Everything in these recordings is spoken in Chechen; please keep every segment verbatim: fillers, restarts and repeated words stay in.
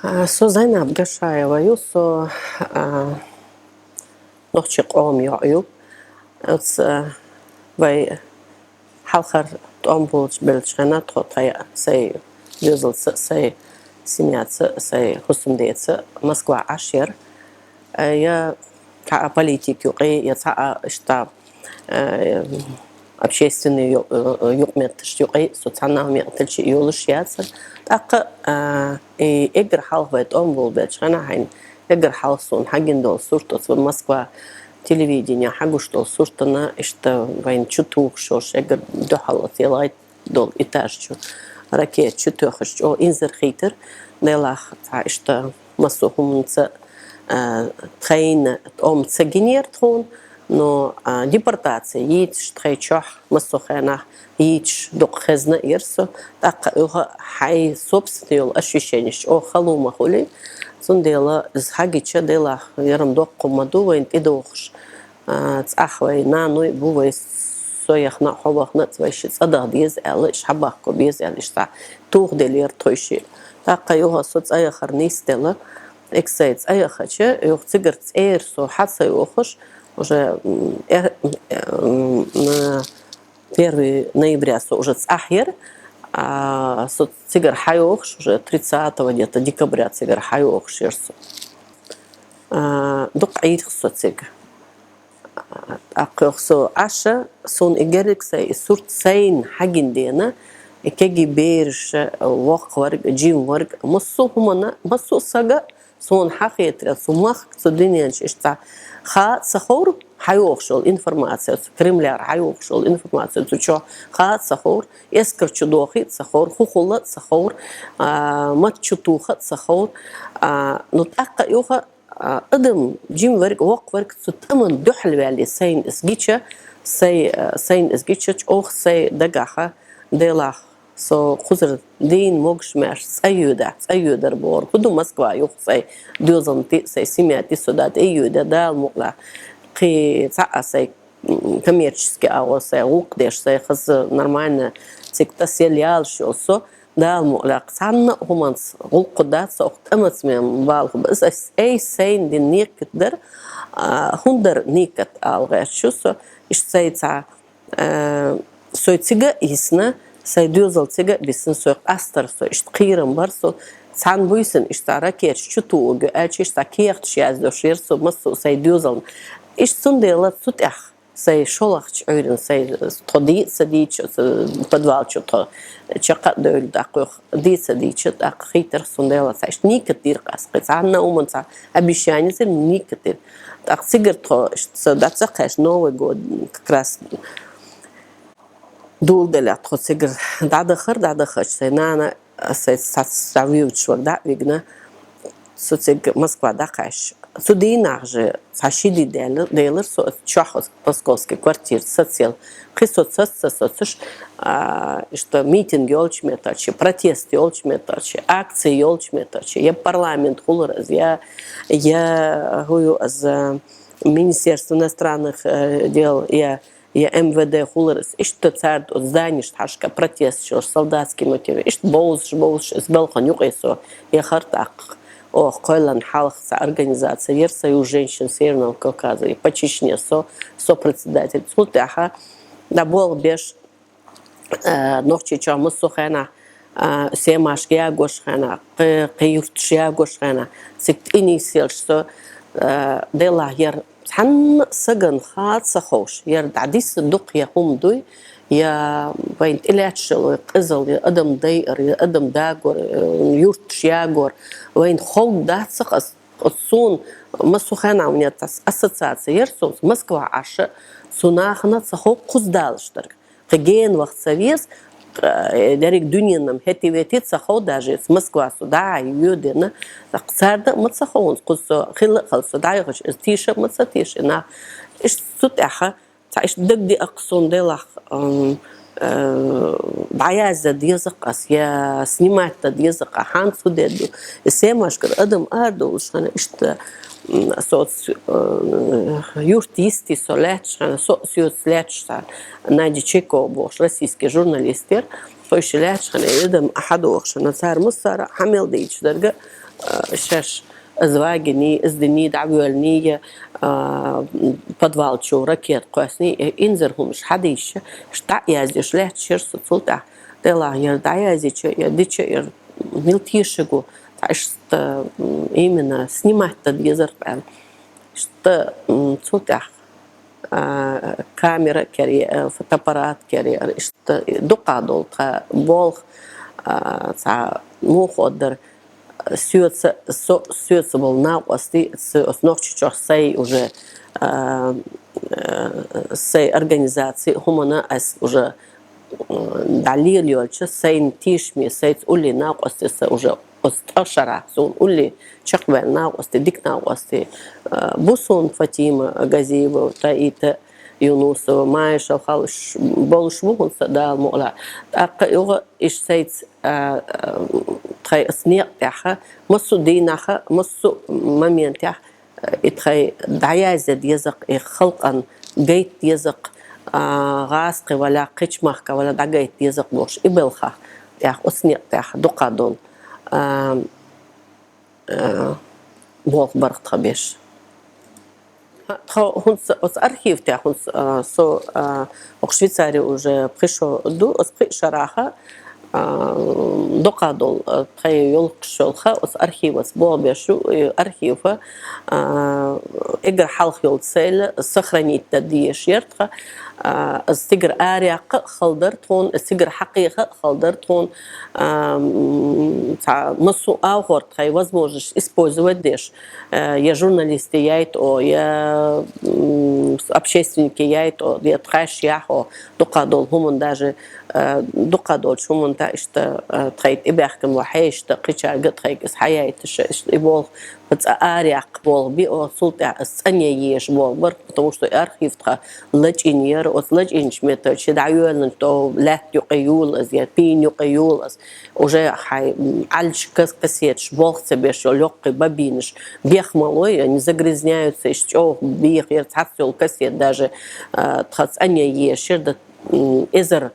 А, со Зайнаб Гашаева ю, со, а, нохчий къоман йоӀ ю. Оцу, а, вай хьалхара тӀом болчу беллачу хенахь тхо тхайн, сайн доьзалца, сайн семьяца, сайн хӀусамдеца Москва Ӏаш яра. А, я цхьа а политика юкъе, я цхьа а иштта, э, общественный ю-, э, юкъаметташ юкъе, со цхьанна а метталча йолуш яцара. ТӀаккха, э, и эггара хьалха вай тӀом болабелча хенахь, хьайна эггара хьалха суна хьагина долу сурт, оцу Москва телевидение хьагуш долу суртана, иштта вайна чу тухуш йолуш, эггара дуьхьал оцу ялгӀайт долу этаж чу ракета чу тоьхча, чӀогӀа инзаре хийтира. Делахь цхьа иштта массо а хӀуманца, а, тхайна тӀом ца гинера тхуна, но, а, депортация йийцаш тхайн чохь массо а хенахь йийцаш дукха хезна а яра со. ТӀаккха юха хьайн собственный йолу ощущениеш чӀогӀа хало ма хуьлий. Цундела иза хьагича, делахь, яра-м доккха хӀума ма ду вайна тӀедогӀуш. А, цӀахь вай наной бу, вай со яхна а, хьо вахна а, вай ши цӀа даха деза аьлла, иштта хьабахко беза аьлла, иштта туха деллера тхойшиъ. ТӀаккха юха со цӀа яхар нисделла, эггара сайн цӀа яхча, юха цигара цӀера со хьа ца йохуш, уже, м, э, э, м, на первый ноября со уже цӀахь яра, а, со цигара хьа йохуш, уже тридцатого где-то декабря цигара хьа йохуш яра со. А, дукха Ӏийрхи со цига. ТӀаккха юха со Ӏаш, суна и герриг сайн, и сурт сайна хьагина дена, и кегий бераш, воккхаварг, жимаварг, массо а хӀуманна, массо а сага, суна хьахетарел, цу махка, цу дуьнен чу иштта хаа ца ховра, хьайохуш йолу информация, цу Кремляра хьайохуш йолу информация, цу чохь хаа ца ховра, эскар чу дохий ца ховра, хӀун хуьлу ца ховра, а, мат чу туху ца ховра. А, ну, тӀаккха юха А, адам, жимаварг, воккхаварг цу тӀаман дуьхьал ваьлла сайна иза гича, сай, а, сайна иза гича, чӀогӀа сайн дагахь, делахь, со кхузара дийна могуш-маьрша цӀа йоьдахь, цӀа йоьдар бохург хӀун ду, Москва юха сайн доьзална тӀе, сайн семья тӀе со да тӀе йоьдахь, Дала мукъ лахь. Кхин цхьа а сайн, м, коммерческий агӀо, сайн гӀуллакх деш, сайн хаза нормально цига тасъелла ялаш йолу со, Дала мукъ лахь, цхьанна а хӀуманца гӀуллакх дац, со тӀамаца мел балхо ба. Аса ай сайна дина некат дара, а, хӀунда дара некат ала гӀерташ ю со, иштта сайн цхьа, а, со цига а йисна, сайн доьзал цига а бисна, со къастар со, иштта кхерам бар со, цхьана буьйсанна иштта ракеташ чу тухург ю аьлча, иштта кехаташ яздеш яра со массо а сайн доьзална. Иштта цундела цу тӀехь Сайн шолгӀачу Ӏуьйранна, сайн тхо дийца ца дийча, подвал чу тхо чекх а девлла, тӀаккха юха дийца ца дийча, тӀаккха хийтар суна, делахь, цхьа иштта некат дира-кх ас, кхин цхьанна а хӀуманца обещани ца, некат дира. ТӀаккха цигара тхо иштта со дӀа ца кхаьчча, Новый год как раз доладелла тхо цигара дӀадахар, дӀадахча, сайн нана Ас аса цхьацца дӀавоьдуш вара дӀа а вигна, со цига Москва дӀакхаьчча. Цу дийнахь же цхьа ши ди даьлла, делира со оцу чохь оцу московский квартира сацъелла. Кхин со ца, ца соцуш, а, иштта митинг йолчу меттачу, протест йолчу меттачу, акци йолчу меттачу, я парламент хуьлура иза, я, я, хӀу ю иза, Министерство иностранных, э, дел, я Я М В Д хуьлура иза, иштта цара оцу зданешна хьаьжкӀа протест йолуш, солдатский мотив, иштта бовзуш, бовзуш, иза балхана юкъе со яхара тӀаккха. Оха кхоьллина хьалха цхьа организация яра, Союз женщин Северного Кавказа, и по Чечне со, со председатель. Цул тӀаьхьа дӀаболх беш, а, Нохчийчохь массо а хенахь, а, семашка ягош хенахь, кхи-, кхин юрташ ягош хенахь, цига тӀе нисъеллаш со, а, делахь яра цхьанна а сагана хаа ца ховш, яра дӀадисса дукха я хӀума дуй, я вайна тӀелаьтташ йолу къизалла, я адам дайар, я адам дагор, а, юрташ ягор, вайна ховш дац-кх ас. Оцу суна массо а хенахь у меня ассоциация яра, со Москва Ӏаш, цу нахана ца хов кхуза далаш дерг. Кхин гена ваха ца веза, э, дерриг дуьненам хӀетте-ветте ца хов даже, Москва со дӀа а йоьдина, тӀаккха царна а ма ца хов, кхуза со хилла а хилла, со дӀаяхача, иза теша а ма ца теша, и нах. Иштта цу тӀехь цхьа иштта дагадеа-кх суна, делахь, м, э, дӀаяздан деза-кх ас, я снимать дан деза-кх, хьанца хӀу дер ду. И семашкара адам арадовлуш хенахь, иштта, м, соц, э, юрт йисте со лаьтташ хенахь, со а соьца лаьтташ цара, Надя Чайкова бохуш, российский журналист яра, тхойша лаьтташ хенахь, и адам хьадохуш хенахь, цара массара а хьа мел дийцаш дерг а, Шаьш из вагиний, из диний дӀавоьллиний, подвал чу ракета кхоьссиний, инзаре хӀумаш хьадийша, иштта дӀа а яздеш лаьтташ яр со цул тӀехьа. Делахь, яр дӀаязйича, яр дича, яр мел тешаш ву, цхьа иштта именно снимать дан дезар-кх аьлла. Иштта цул тӀехьа камера кхер яр, фотоаппарат кхер яр, иштта дукха дола тха болх, цхьа муха оалар, соьца, со, соьца бола накъостий, со, оцу Нохчийчохь сай уже, сай организаци, хӀуманна ас уже дӀалелайолча, сайна тешаме, сайца улле накъостий, са уже оцу ткъа шарахь суна улле чекхваьлла накъостий, дика накъостий бу суна: Фатима Газиева, Таита Юнусова, Майша, халаш болуш бу хӀинца, Дала мукъ лахь. ТӀаккха юха иштта сайца тхайн оцу некъа тӀехь массо а дийнахь, массо а моментехь и тхайн дӀаязъян деза-кх, и халкъана гайта деза-кх, гӀазкхи валахь, кхечу махкахь валахь дӀагайта деза-кх бохуш, и белхах тӀехь, оцу некъа тӀехь дукха дола болх бар-кх тхан беш. Тхо хӀинца оцу архив тӀехь, хӀинца со окху Швейцари уже пхи шо ду, оцу пхи шарахь дукха дола тхайн йолуш йолу ха оцу архиваца болх беш ю, и архив эггара хьалха йолу цель сохранить дан дезаш яра тхан. Иза цигара араяьккха а хала дара тхуна, иза цигара хьакхеха а хала дара тхуна, цхьа массо а агӀор тхайн возможность использовать деш, я журналисте яйта о, я общественнике яйта о, я тхаьш яхь о, дукха дола хӀуманна даже, дукха долчу хӀуманна тӀа иштта тхайн тӀебаьхкина ву хьешта, кхечаьрга а тхайга иза хьаяйташ, иштта и болх цкъа араяьккха болх би о, цул тӀаьхьа ас цӀанъян езаш болх бар, потому что и архив тхан лачкъийна яра, оцу лачкъийначу меттачу дӀайоьллинчу тӀе лаьтта юкъе йолу ас, я пийна юкъе йолу ас. Уже хьайн Ӏаьллачу кас-, кассеташ болх ца беш йолу йоккхий бобинаш бехмало, они загрязняются, иштта чӀогӀа беха яра цхьацца йолу кассета даже тхан цӀанъян езаш яра, дан эзар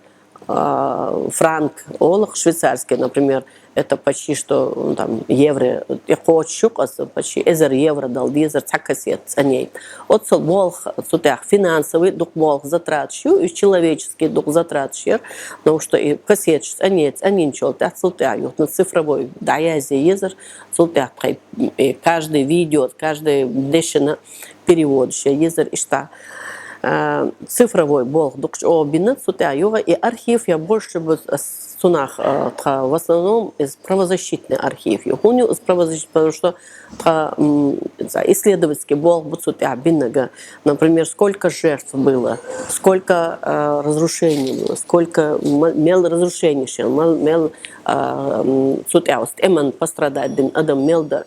франк олу-кх швейцарский, например, это почти что, ну, там, евро, и кхочуш ю-кх аса, почти эзар евро дала дезара цхьа кассета цӀанъяйта. Оццул болх цу тӀехь финансовый дукха болх затраташ ю, и человеческий дукха затраташ яра, потому что и кассеташ цӀанъяй-, цӀанйинчул тӀехь цул тӀехь юха цифровой дӀаязъян езара, цул тӀехь тхайн, и каждый видео, каждый дешна переводаш ян езара иштта. Цифровой болх дукха чӀогӀа бина цу тӀехь юха, и архив я больше бу-, цунах, тхан в основном иза правозащитный архив ю. ХӀунда ю иза правозащитный? Потому что тхан исследовательский болх бу цу тӀехь бинарг. Например, сколько жертв было, сколько разрушений было, сколько м-, мел разрушений шен, мел, мел цу тӀехь оцу тӀеман пострадать дина адам мел дара.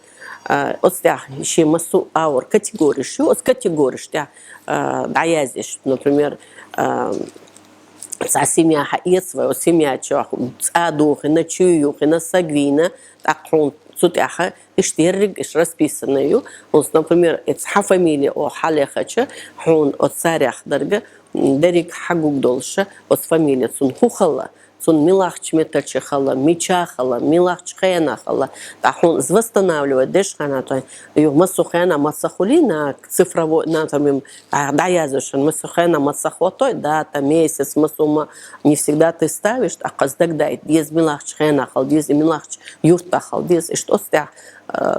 Оцу тӀехь шен массо а агӀор категориш ю, оцу категориш тӀехь дӀаязъеш, например, цхьа семья хьаэца вай, оцу семья чохь цӀа духийна, чуй юхийна, саг вийна, тӀаккха хьуна цу тӀехь иштта ерриг иштта расписанный ю. ХӀунца, например, и цхьа фамилия оха хьалехача, хьуна оцу царех дерг дерриг хьагуг долуша, оцу фамилия цунна хӀун хилла, цунна милахча меттачу хилла, мича хилла, милахча хенахь хилла. ТӀаккха хьуна иза восстанавливать деш хенахь, тхайн юха массо а хенахь ма ца хуьлий, на цифровой, на, там, дӀаяздеш, массо а хенахь ма ца хӀоттой, дата, месяц, массо а ма, не всегда ты ставишь, тӀаккха иза дагадайта деза, милахча хенахь хила деза, и милахча юьртахь хила деза, иштта оцу тӀехь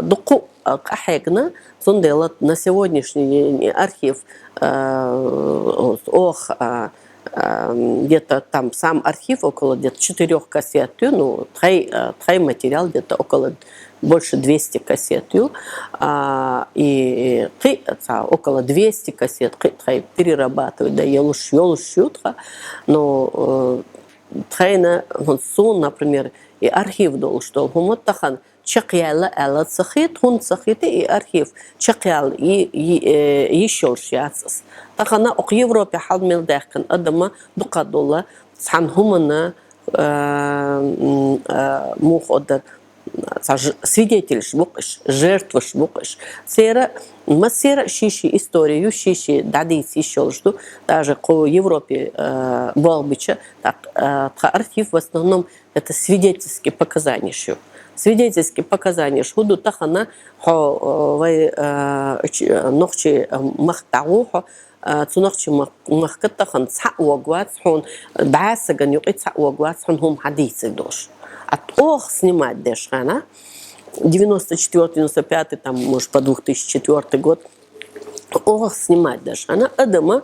дуккха а къахьегна, цундела на сегодняшний день архив, оха, где-то там сам архив около где-то четырёх кассет ю, ну, тхай, тхай материал где-то около, больше двести кассет ю, и кхин а цхьа около двести кассет кхин а тхай перерабатывать дан йолуш, йолуш ю тхан, но тхайна, хӀунца суна, например, и архив долуш долу хӀума тахана чекхъяьлла аьлла ца хета, хӀунда ца хета, и архив чекхъяьлла и, и, э, йиш йолуш яц аса. Тахана окху Европе хьал мел даьхкина адама дукха долу цхьана хӀуманна, э, м, э, муха одар, цхьа ж-, свидетельш бу-кх уьш, жертваш бу-кх уьш. Церан, массеран а ши-ши история ю, ши-ши дӀадийца йиш йолуш ду. Даже кху Европе, э, болх бича, так, э, тхан архив в основном это свидетельские показания ю. Свидетельские показания, ш хӀу ду тахан хьо, э, вай, э, ч-, нохчий, э, мах дӀагӀу хьо, э, цу нохчий мах-, махка тахан цхьа а вогвац, хьона бӀаь саган юкъе цхьа а вогвац, хьона хӀума хьадийцар долаш. А тӀох снимать деш хана, девяносто четвёртый, девяносто пятый, там, может, по две тысячи четвёртый год, оха снимать деш хана, адама,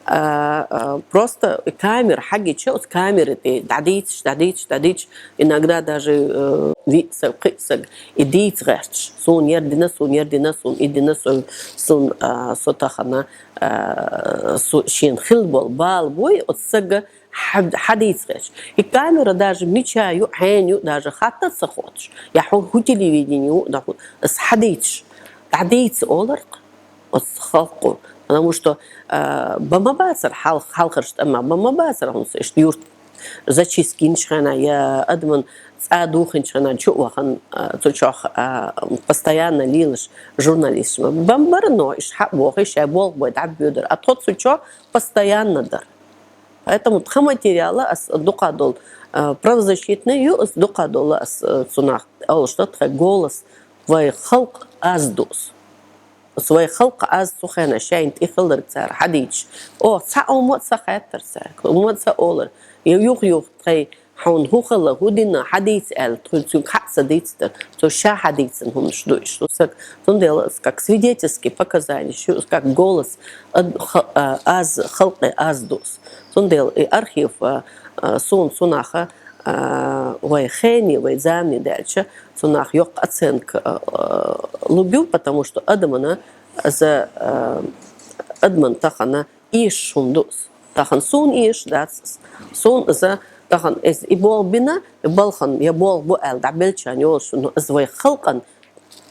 а, а, просто камера хьагича, оц камера тӀа дӀадийцаш, дӀадийцаш, дӀадийцаш, иногда даже, э, виъ саг, кхиъ саг, и дийца гӀерташ. Сун ер дина, сун ер дина, сун и дина, сун, сун, а, со тахана, а, су-, шен хил бол, бал бой, оц сага хьад-, хьадийца гӀерташ. И камера даже мича ю, хьен ю, даже хатта ца хотташ. Я хьо хӀу телевидение ю, да хӀу, ас хьадийцаш. ДӀадийца оларх. Оц халкъо. Потому что, а, ба ма бацар хьал-, хьалхарча тӀама, ба ма бацар хӀунца иштта юрт зачистка йинча хана, я адаман цӀа духинча хана чу а вахан, а, цу чох, а, постоянно лелаш журналисташ. Ба ма бар, но иш хьа а бохий, шай болх бой дӀабоьдар. А тхо цу чох постоянно дар. Поэтому тха материала ас дукха дол, а, правозащитный ю, ас дукха дол, ас, а, цунах олаш да тха голос, вай халкъ аз дус. Ас вай халкъ аз цу хана шайн тӀехиларг цар хьадийцаш. О, цхьа а мо ца хаттар цар, мо ца олар. Я юх-юх тхай хьона хӀу хала, хӀу дина, хьадийца аьлла, тхуй цуьнга хьа ца дийцдар. Цо ша хьадийцан хӀумнаш ду иш. Саг, цундела ас как свидетельские показания, шу ас как голос, ад-, ха-, а, аз, халкъе аз дус. Цундела и архив, а, а, сун цунаха, а, вай хени, вай замни даьлча, цунах йоккха оценка, а, а, лугю, потому что адамана за, а, адаман тахана эшаш хӀума ду ас. Тахан сун эшаш дац ас. Сун иза тахан эс и болх бина, и балхан я болх бу аьлла дӀабелчан йолаш, ну, из вай халкъан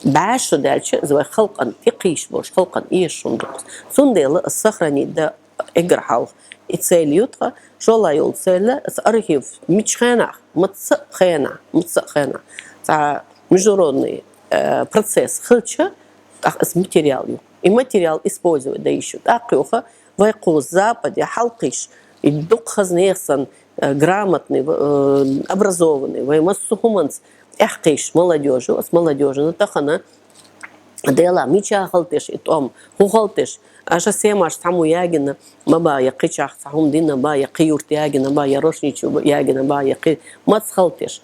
бӀаь шу даьлча, из вай халкъан тӀекхийш болаш, халкъан эшаш хӀума ду ас. Цундела ас сохранить да эггара хьалха и цель ю тха, шолла йола цель, ас архив мича хенах, маца а хенах, маца а хенах. Цхьа международный, э, процесс хилча, тӀаккха ас материал ю. И материал использовать да йиш ю. ТӀаккха юха вай кху Западе хьалкхийш, и дукха хаза нехан, э, грамотный, э, образованный, вай массу хӀуманца тӀехкхийш молодёжь ю, ас молодёжьана тахана, Дела, мича халтеш и тӀом, хӀу халтеш, аша семаш цхьаму ягина ма ба, я кхичах цхьа хӀума дина ба, я кхи юрт ягина ба, я Рошничу ягина ба, я кхи маца халтеш.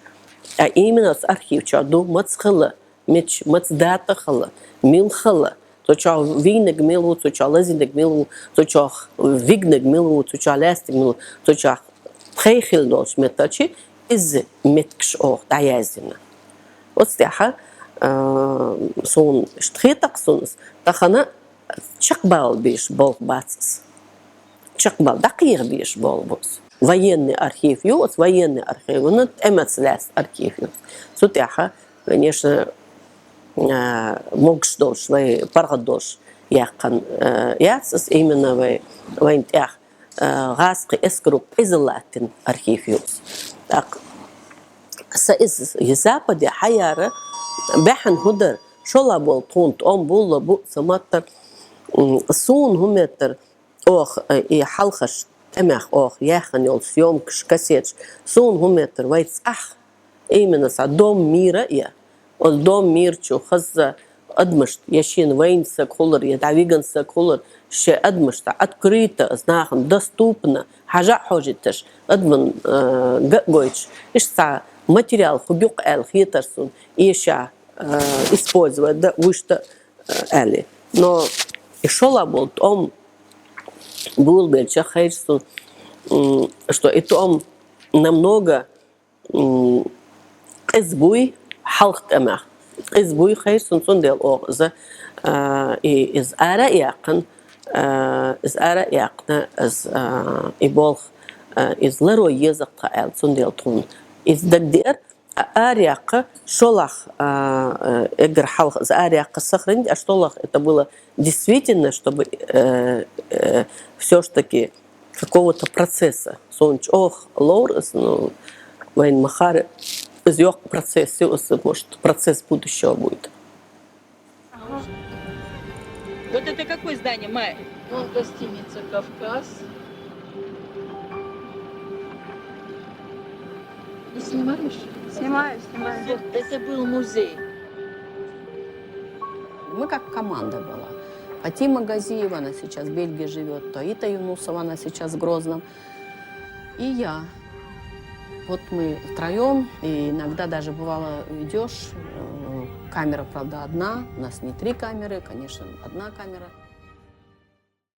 А именно ас архив чу ду маца хала, мич, маца дата хала, мил хала. Цу чу вийнаг мил ву, цу чу лазинаг мил ву, цу чу вигнаг мил ву, цу чу лаьстаг мил ву, цу чу тхай хила долча меттачи из меттигаш оха дӀаяздина. Оцу тӀехьа, а, сун иштта хетакх сун ас, тахана чакхбала беш болх бац ас. Чакхбала дӀакхеха беш болх бу ас. Военный архив ю, оцу военный архивана тӀемаца лаьцна архив ю. Цу тӀехьа, конечно, а, могаш долуш, вай паргӀат долуш яьккхина, а, яц ас именно вай, вайн тӀехь, а, гӀазкхи эскаро къиза латтина архив ю ас. ТӀаккха са иза, и Западе хьаяра баьхьна хӀу дара, шолла болу тхуна тӀом булла бу ца маттара, м, суна хӀу меттара, оха, э, и хьалхаш тӀемех оха яьхна йолу съёмкаш, кассеташ, суна хӀу меттара вай цӀахь, именно цхьа Дом мира я. Оцу Дом мира чу хаза адамашна, я шена вайна саг хулар, я дӀавиган саг хулар, шен адамашна открыто, нахана доступно, хьажа а хьожийташ, адаман, э, ган а гойтуш, иштта цхьа материал хӀу гуькъу аьлла хетар суна, и ша, э, использовать да, вуьшта, э, аьлла. Но и шолла болу тӀом буьйлабелча хайра суна, м, что и тӀом намного, м, къиза буй хьалха тӀемех. Къиза буй хайра суна, цундела оха иза, а, и, иза ара а яьккхина, а, иза ара а яьккхина, иза, а, и болх, а, иза ларо еза-кх тхан аьлла, цундела тхуна иза дагадеара. А, араяьккха, шолгӀа, а, э, эггара хьалха иза араяьккха сохранить, а шолгӀа это было действительно, чтобы, э, э, всё ж таки какого-то процесса. Сона чӀогӀа ловра иза, ну, вайна ма-хаъара, иза йоккха процесс ю, иза, может, процесс будущего будет. Ага. Вот это какое здание, Майя? Вон гостиница «Кавказ». Не снимаешь? Снимаю, снимаю. Это был музей. Мы как команда была. Фатима Газиева, она сейчас в Бельгии живет, Таита Юнусова, она сейчас в Грозном. И я. Вот мы втроем, и иногда даже бывало идешь, э, камера, правда, одна, у нас не три камеры, конечно, одна камера.